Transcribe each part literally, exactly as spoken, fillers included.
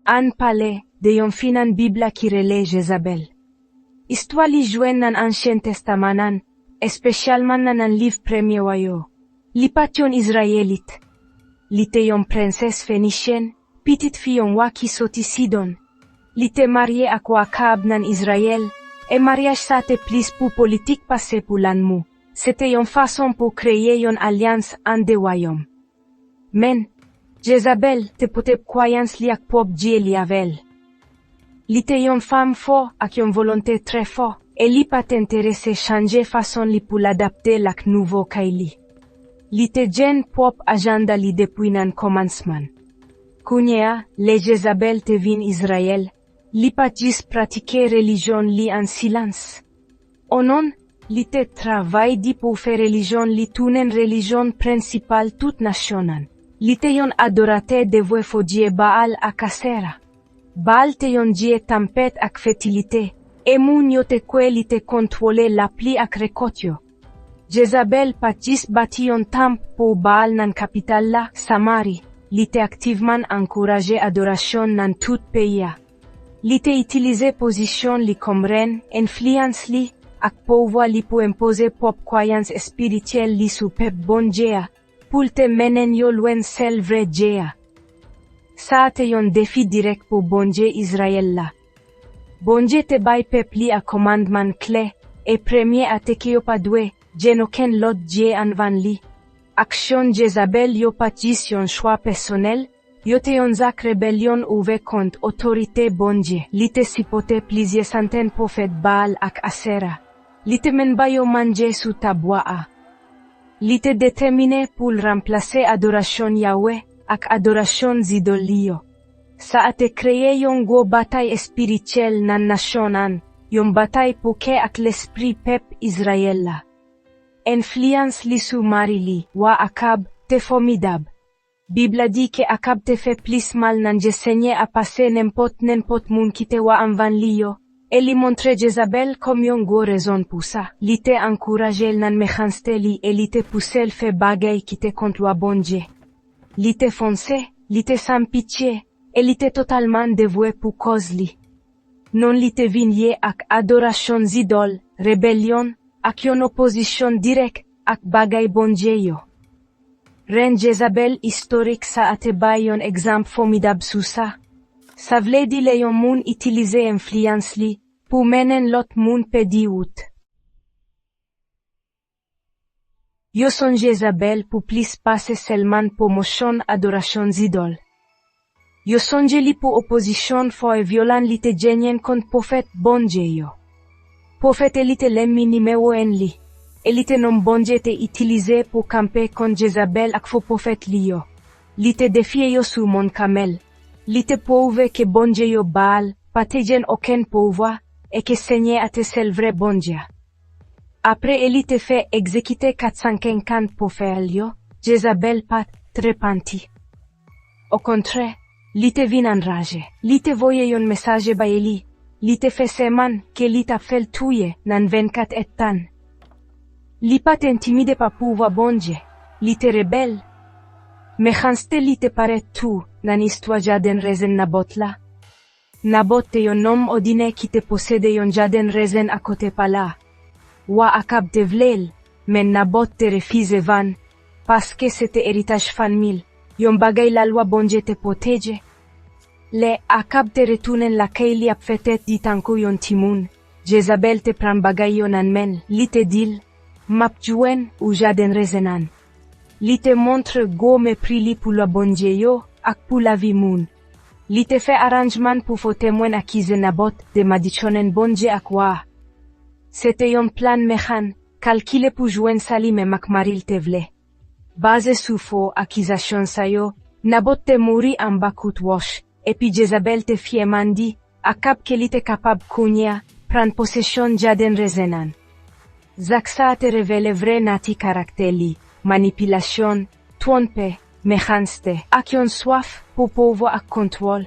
Ann pale de yon fi nan Bib la ki rele Jezabèl. Istwa li jwenn nan Ansyen Testaman an, espesyalman nan, nan liv Premye Wa yo. Li pa t yon Izrayelit. Li te yon prensès fenisyèn, pitit fi yon wa ki soti Sidon. Li te marye ak wa Akab nan Izrayèl, e maryaj sa te plis pou politik pase pou lanmou. Se te yon fason pou kreye yon alyans ant de wayòm. Men, Jezabèl te pote kwayans li ak pwòp dye li avè l. Li te yon fanm fò ak yon volonte trè fò, e li pa t enterese chanje fason li pou l adapte l ak nouvo kay li. Li te jwenn pwòp ajanda li depi nan kòmansman. Kounye a, lè Jezabèl te vin Izrayèl, li pa t jis pratike relijyon li an silans. O non, li te travay di pou fè relijyon li tounen relijyon prensipal tout nasyon an. Li te yon adoratè devwe fo dye Baal ak Asera. Baal te yon dye tanpèt ak fètilite, e moun yo te kwè li te kontwole lapli ak rekòt yo. Jezabèl pa t jis bati yon tanp pou Baal nan kapital la, Samari. Li te aktivman ankouraje adorasyon nan tout peyi a. Li te itilize pozisyon li kòm rèn, enfliyans li, ak pouvwa li pou enpoze pwòp kwayans espirityèl li sou pèp Bondye a, pou l te mennen yo lwen sèl vrè Dye a. Sa a te yon defi dirèk pou Bondye Izrayèl la. Bondye te bay pèp li a kòmandman klè, e premye a te ke yo pa dwe jwenn okenn lòt dye anvan li. Aksyon Jezabèl yo pa t jis yon chwa pèsonèl, yo te yon zak rebelyon ouvè kont otorite Bondye. Li te sipòte plizyè santèn pwofèt Baal ak Asera. Li te menm ba yo manje sou tab wa a. Li te detèmine pou l ranplase adorasyon Yawe ak adorasyon zidòl li yo. Sa a te kreye yon gwo batay espirityèl nan nasyon an, yon batay pou kè ak lespri pèp Izrayèl la. Enfliyans li sou mari li, wa Akab, te fòmidab. Bib la di ke Akab te fè plis mal nan je Senyè a pase nenpòt, nenpòt moun ki te wa anvan li yo, e li montre Jezabèl kòm yon gwo rezon pou sa. Li te ankouraje l nan mechanste li e li te pouse l fè bagay ki te kont lwa Bondye. Li te fonse, li te san pitye, e li te totalman devwe pou kòz li. Non li te vin lye ak adorasyon zidòl, rebelyon, ak yon opozisyon dirèk ak bagay Bondye yo. Rèn Jezabèl istorik sa a te bay yon egzanp fòmidab sou sa. Sa vle di lè yon moun itilize enfliyans li pou mennen lòt moun pèdi wout. Yo sonje Jezabèl pou plis pase sèlman pwomosyon adorasyon zidòl. Yo sonje li pou opozisyon fò e vyolan li te genyen kont pwofèt Bondye yo. Pwofèt Eli te lènmi nimewo en li, e li te nonm Bondye te itilize pou kanpe kont Jezabèl ak fo pwofèt li yo. Li te defye yo sou Mòn Kamèl. Li te pwouve ke bondye yo Baal pa te genyen okenn pouvwa, e ke Senyè a te sèl vrè Bondye a. Apre Eli te fè egzekite kat san senkant pwofèt yo, Jezabèl pa t repanti. Okontrè, li te vin anraje. Li te voye yon mesaj bay Eli. Li te fè sèman ke li t ap fè l touye nan vennkat èdtan. Li pa t entimide pa pouvwa Bondye. Li te rebèl. Mechanste li te parèt tou nan istwa jaden rezen Nabòt la. Nabòt te yon nonm òdinè ki te posede yon jaden rezen akote pale a. Wa Akab te vle l, men Nabòt te refize vann, paske se te eritaj fanmi l, yon bagay lalwa Bondye te pwoteje. Lè Akab te retounen lakay li ap fè tèt di tankou yon timoun, Jezabèl te pran bagay yo nan men l, li te di l, "M ap jwenn ou jaden rezen an." Li te montre gwo mepri li pou lwa Bondye yo ak pou lavi moun. Li te fè aranjman pou fo temwen akize Nabòt de madichonnen Bondye ak wa a. Se te yon plan mechan, kalkile pou jwenn sa li menm ak mari l te vle. Baze sou fo akizasyon sa yo, Nabòt te mouri anba kout wòch, epi Jezabèl te fyèman di Akab ke li te kapab kounye a pran posesyon jaden rezen an. Zak sa a te revele vrè nati karaktè li, manipilasyon, twonpe, mechanste, ak yon swaf pou pouvwa ak kontwòl.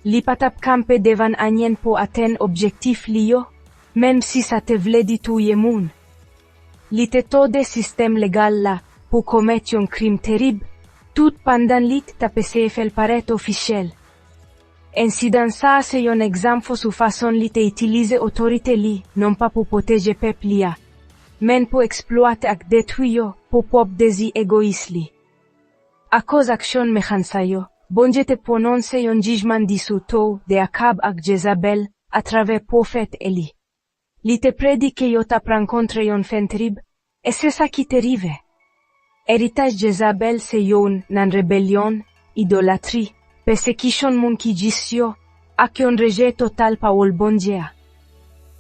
Li pa t ap kanpe devan anyen pou atenn objektif li yo, menm si sa te vle di touye moun. Li te tòde sistèm legal la pou komèt yon krim terib, tout pandan li t ap eseye fè l parèt ofisyèl. Ensidan sa a se yon egzanp fò sou fason li te itilize otorite li, non pa pou pwoteje pèp li a, men pou eksplwate ak detwi yo pou pwòp dezi egoyis li. Akoz aksyon mechan sa yo, Bondye te pwononse yon jijman disou tou de Akab ak Jezabèl atravè pwofèt Eli. Li te predike yo t ap rankontre yon fen trib, e se sa ki te rive. Eritaj Jezabèl se youn nan rebelyon, idolatri, pèsekisyon moun ki jis yo, ak yon rejè total pawòl Bondye a.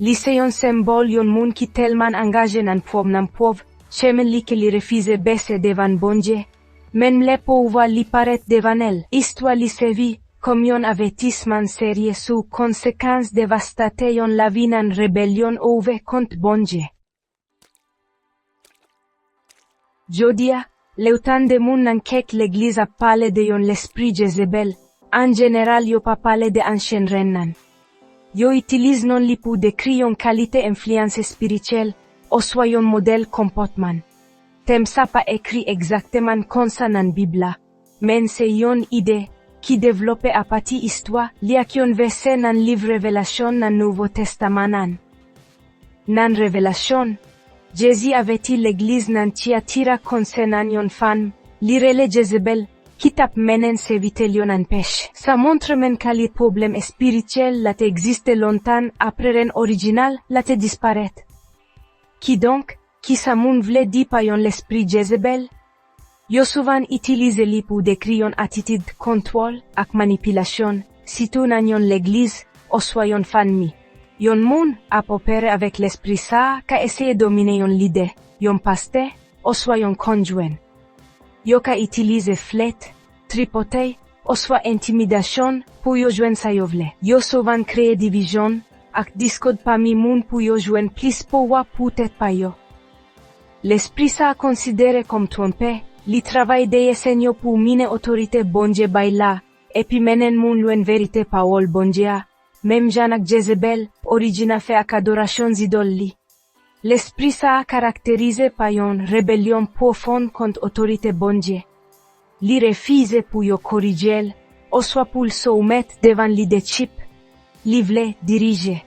Li se yon senbòl yon moun ki tèlman angaje nan pwòp nan pwòp chemen li ke li refize bese devan Bondye, menm lè pouvwa li parèt devan el. Istwa li sèvi kòm yon avètisman serye sou konsekans devastatè yon lavi nan rebelyon ouvè kont Bondye. Jodi a, lè w tande moun nan kèk legliz ap pale de yon lespri Jezebèl, an jeneral yo pa pale de ansyen rèn nan. Yo itilize non li pou dekri yon kalite enfliyans espirityèl oswa yon modèl konpòtman. Tèm sa pa ekri egzakteman konsa nan Bib la, men se yon ide ki devlope apati istwa li ak yon vèsè nan liv Revelasyon nan Nouvo Testaman an. Nan Revelasyon, Jezi avèti legliz nan Tiyatira konsènan yon fanm li rele Jezebèl, ki t ap mennen sèvitè l yo nan pèch. Sa montre menm kalite pwoblèm espirityèl la te egziste lontan apre rèn orijinal la te disparèt. Kidonk, kisa moun vle di pa yon lespri Jezebèl? Yo souvan itilize li pou dekri yon atitid kontwòl ak manipilasyon, sitou nan yon legliz oswa yon fanmi. Yon moun ap opere avèk lespri sa a ka eseye domine yon lidè, yon pastè, oswa yon konjwen. Yo ka itilize flèt, tripotay, oswa entimidasyon pou yo jwenn sa yo vle. Yo souvan kreye divizyon ak diskòd pami moun pou yo jwenn plis pouvwa pou tèt pa yo. Lespri sa a konsidere kòm twonpè, li travay dèyè sèn yo pou minen otorite Bondye bay la, epi mennen moun lwen verite pawòl Bondye a, menm jan ak Jezebèl, orijin afè ak adorasyon zidòl li. Lespri sa a karakterize pa yon rebelyon pwofon kont otorite Bondye. Li refize pou yo korije l, oswa pou l soumèt devan lidèchip. Li vle dirije.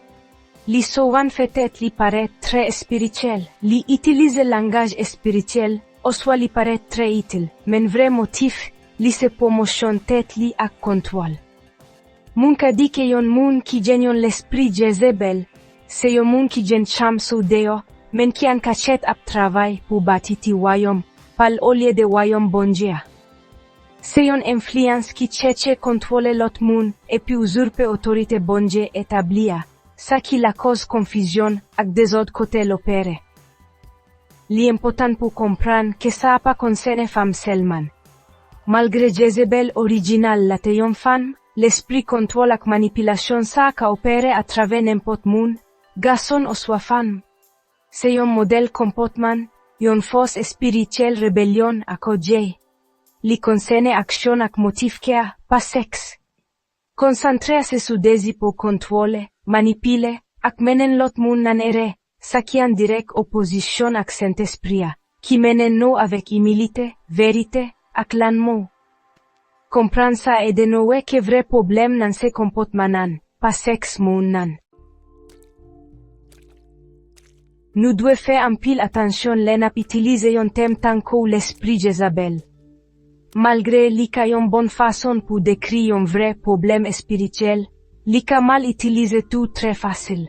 Li souvan fè tèt li parèt trè espirityèl. Li itilize langaj espirityèl, oswa li parèt trè itil, men vrè motif li se pwomosyon tèt li ak kontwòl. Moun ka di ke yon moun ki gen yon lespri Jezebèl, se yon moun ki gen cham sou deyò, men ki an kachèt ap travay pou bati ti wayòm pa l olye de wayòm Bondye a. Se yon enfliyans ki chèche kontwole lòt moun epi uzurpe otorite Bondye etabli a, sa ki lakòz konfizyon ak dezòd kote l opere. Li enpòtan pou konprann ke sa a pa konsène fanm sèlman. Malgre Jezebèl orijinal la te yon fanm, lespri kontwòl ak manipilasyon sa a ka opere atravè nenpòt moun, gason oswa fanm. Se yon modèl konpòtman, yon fòs espirityèl rebelyon ak ògèy. Li konsène aksyon ak motif kè a, pa sèks. Konsantre ase sou dezi pou kontwole, manipile, ak mennen lòt moun nan erè, sa ki an dirèk opozisyon ak Sentespri a, ki mennen nou avèk imilite, verite, ak lanmou. Konprann sa ede nou wè ke vrè pwoblèm nan se konpòtman nan, pa sèks moun nan. Nou dwe fè anpil atansyon lè n ap itilize yon tèm tankou lespri Jezabèl. Malgre li ka yon bon fason pou dekri yon vrè pwoblèm espirityèl, li ka mal itilize tou trè fasil.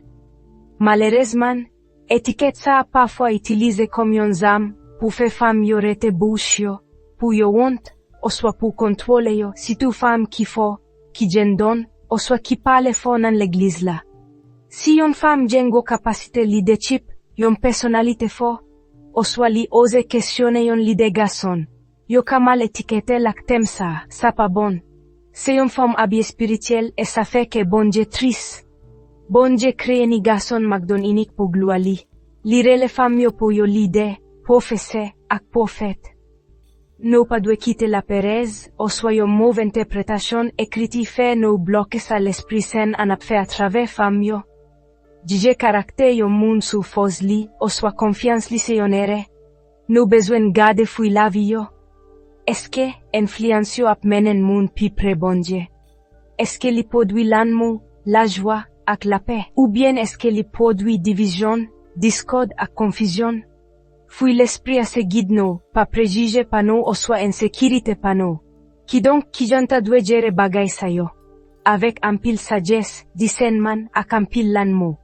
Malerezman, etikèt sa a pafwa itilize kòm yon zam pou fè fanm yo rete bouch yo, pou yo wont, oswa pou kontwole yo, sitou fanm ki fò, ki gen don, oswa ki pale fò nan legliz la. Si yon fanm gen gwo kapasite lidèchip, yon pèsonalite fò, oswa li oze kesyone yon lidè gason, yo ka mal etikete l ak tèm sa a, sa pa bon. Se yon fòm abi espirityèl e sa fè ke Bondye tris. Bondye kreye ni gason mak don inik pou glwa li. Li rele fanm yo pou yo lidè, pwofesè, ak pwofèt. Nou pa dwe kite laperèz, oswa yon move entèpretasyon ekriti fè nou bloke sa Lespri Sen an ap fè atravè fanm yo. Jije karaktè yon moun sou fòs li, oswa konfyans li se yon erè. Nou bezwen gade fwi lavi yo. Èske enfliyans yo ap mennen moun pi pre Bondye? Èske li pwodui lanmou, lajwa, ak lapè? Oubyen èske li pwodui divizyon, diskòd, ak konfizyon? Fwi Lespri a se gid nou, pa prejije pa nou oswa ensekirite pa nou. Kidonk, kijan n ta dwe jere bagay sa yo? Avèk anpil sajès, disènman, ak anpil lanmou.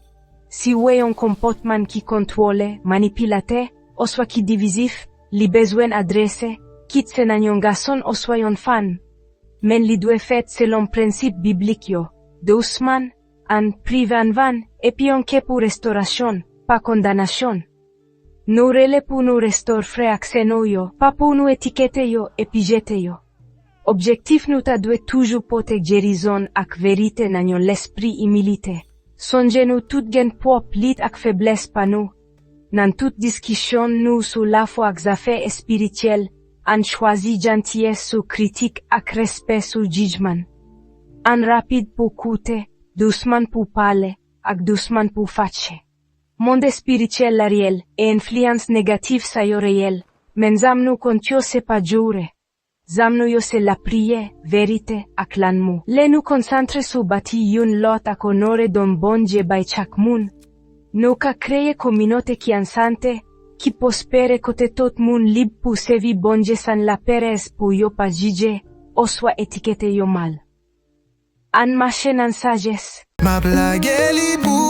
Si w wè yon konpòtman ki kontwole, manipilatè, oswa ki divizif, li bezwen adrese, kit se nan yon gason oswa yon fanm. Men li dwe fèt selon prensip biblik yo, dousman, an prive anvan, epi yon kè pou restorasyon, pa kondanasyon. Nou rele pou nou restore frè ak sè nou yo, pa pou nou etikete yo epi jete yo. Objektif nou ta dwe toujou pote gerizon ak verite nan yon lespri imilite. Sonje nou tout gen pwòp lit ak feblès pa nou. Nan tout diskisyon nou sou lafwa ak zafè espirityèl, ann chwazi jantiyès sou kritik ak respè sou jijman. Ann rapid pou koute, dousman pou pale, ak dousman pou fache. Mond espirityèl la reyèl, e enfliyans negatif sa yo reyèl, men zam nou kont yo se pa joure. Zam nou yo se lapriyè, verite, ak lanmou. Lè nou konsantre sou bati youn lòt ak onore don Bondye bay chak moun, nou ka kreye kominote ki an sante, ki pwospere kote tout moun lib pou sèvi Bondye san laperèz pou yo pa jije, oswa etikete yo mal. Ann mache nan sajès. M ap lage li pou